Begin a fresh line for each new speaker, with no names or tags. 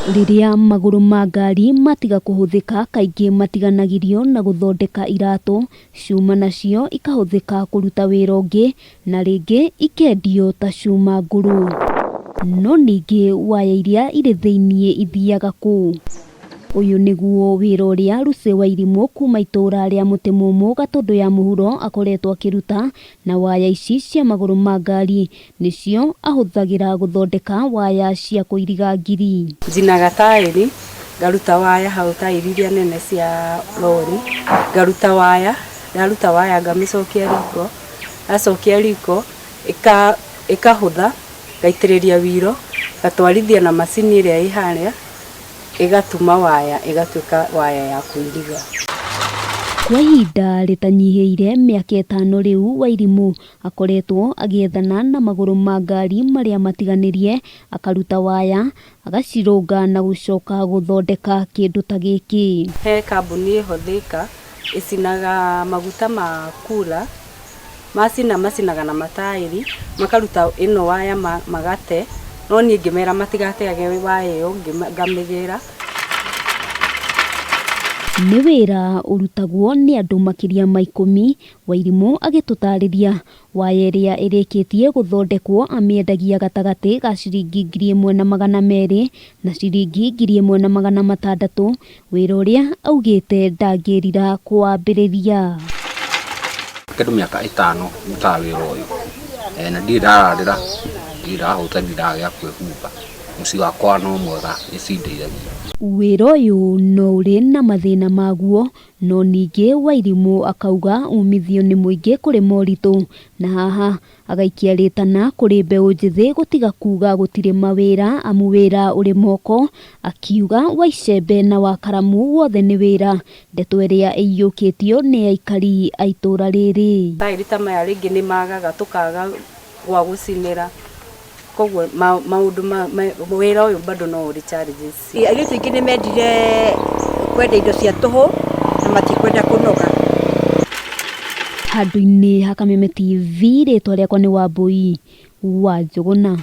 Rĩrĩa magũrũ ma ngari matiga kũhũthĩka kaingĩ matiganagĩrio na gũthondeka iratũ, cuma nacio ikahũthĩka kũruta wĩra ũngĩ na rĩngĩ ikendio ta cuma ngũrũ. No ningĩ waya iria irĩ thĩiniĩ ithiaga kũ? Ũyũ nĩguo wĩra ũrĩa Lucy Wairimũ kuma itũũra rĩa Mũtĩ-Mũmũ Gatũndũ ya Mũhuro akoretwo akĩruta na waya ici cia magũrũ ma ngari nĩcio ahũthagĩra gũthondeka waya cia kũiriga ngiri.
Njinaga taĩri, ngaruta waya hau taĩri iria nene cia rori, ngaruta waya, ndaruta waya ngamĩcokia riko, ndacokia riko ĩkahũtha, ngaitĩrĩria wiro, ngatwarithia na macini ĩrĩa ĩ harĩa, ĩgatuma waya ĩgatuĩka waya ya kũiriga.
Kwa ihinda rĩtanyihĩire mĩaka ĩtano rĩu Wairimũ akoretwo agĩethana na magũrũ ma ngari marĩa matiganĩrie, akaruta waya, agacirũnga na gũcoka gũthondeka kĩndũ ta gĩkĩ.
He kambuni ĩho Thika ĩcinaga maguta ma kula, macina macinaga na mataĩri, makaruta ĩno waya magate, no niĩ ngĩmera matigateage waya ĩyo ngamĩgĩra.
Nĩ wĩra ũrutagwo nĩ andũ makĩria ma ikũmi, Wairimũ agĩtũtarĩria waya ĩrĩa ĩrĩkĩtie gũthondekwo amĩendagia gatagatĩ ga ciringi 1,200 na ciringi 1,600, wĩra ũrĩa augĩte ndangĩrira kũwambĩrĩria.
Kĩndũ mĩaka ĩtano ndutaga wĩra ũyũ na ndirĩ ndararĩra, ndirĩ ndahũta, ndirĩ ndaga gĩa kwĩhumba, mũciĩ wakwa no mwega nĩcindeithagia.
Wĩra ũyũ no ũrĩ na mathĩna maguo, no ningĩ Wairimũ akauga umithio nĩ mũingĩ kũrĩ moritũ, na haha agaikia rĩtana kũrĩ mbeũ njĩthĩ gũtiga kuga gũtirĩ mawĩra amu wĩra ũrĩ moko, akiuga wa icembe na wa karamu wothe nĩ wĩra, ndeto ĩrĩa ĩiyũkĩtio nĩ aikari a itũũra rĩrĩ.
Taĩri ta maya rĩngĩ nĩ magaga tũkaga gwa gũcinĩra, koguo maũndũ wĩra ũyũ bado no ũrĩ challenges.
Airĩtu aingĩ nĩ mendire kwenda indo cia tũhũ na matikwenda kũnoga.
Handũ-inĩ ha Kameme TV rĩtwa rĩakwa nĩ Wambui wa Njũgũna.